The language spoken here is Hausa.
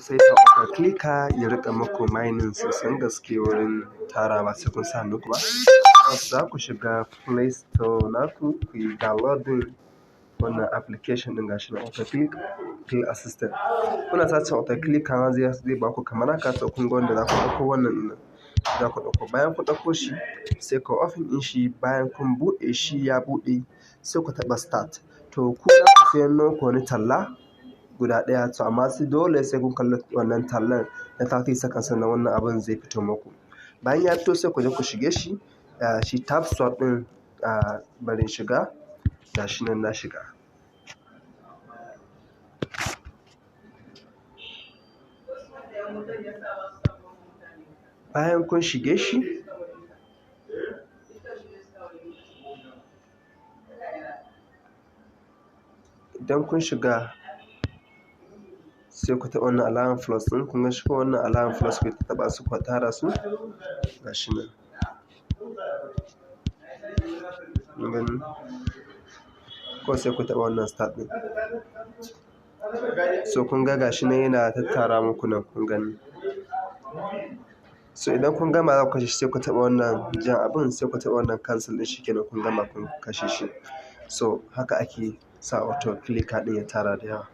Saita auto clicker ya riƙa muku mining sosan gaske wurin tara ba sai kun sa hannu ba. Za ku shiga Play Store naku, ku yi downloading wannan application ɗin, gashi nan, Auto Click Play Assistant. Kuna searching auto clicker ma zai baku kamar haka. To, kun ga wanda za ku ɗauko, wannan ɗin za ku ɗauko. Bayan kun ɗauko shi, sai ku open ɗin shi. Bayan kun buɗe shi, ya buɗe, sai ku taɓa start. To, ku za ku sayan muku wani talla guda ɗaya. To, amma sai dole sai kun kalli wannan tallan na 30 seconds, sannan wannan abun zai fito muku. Bayan ya fito, sai ku je ku shige shi, shi TapSwap ɗin. Bari in shiga, gashi nan na shiga. Bayan kun shige shi, idan kun shiga, sai ku taɓa wannan alamar plus ɗin. Kun ga shi ko? Wannan alamar plus, ku taɓa su, ku tara su, gashi nan. Kun gani ko? Sai ku taɓa wannan start ɗin. So kun ga, gashi nan yana tattara muku nan, kun gani. So idan kun gama, za ku kashe shi, sai ku taɓa wannan jan abun, sai ku taɓa wannan cancel ɗin. Shikenan, kun gama, kun kashe shi. So haka ake sa auto clicker ɗin ya tara da yawa.